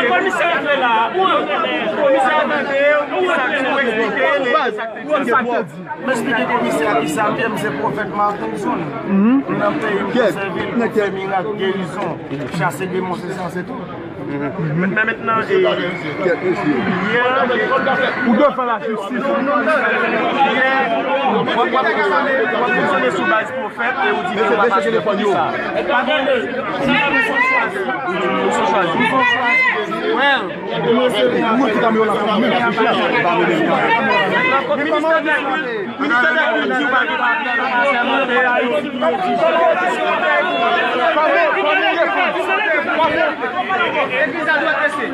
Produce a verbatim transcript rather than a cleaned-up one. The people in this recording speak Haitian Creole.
Komisè a fè la, komisè a tande, ou sa k ou eksplike li. M eksplike komisè a kisa m ye, m se pwofèt Martinson. Nou nan peyi m pou sèvi l, pou fè mirak gerizon, chase demon, se sa, se tou. Men mentnan, e, yè, ou dwe fè lajistis. Yè, w ap, w ap fonksyone, w ap fonksyone sou baz pwofèt e ou di ke w pa pase. Poukisa? Pa gen, ou sou chwazi. Ou sou chwazi. Well, Ministè dè Kilti, ou pa gen papye nan asèmante Ayiti. Legliz la dwe rete.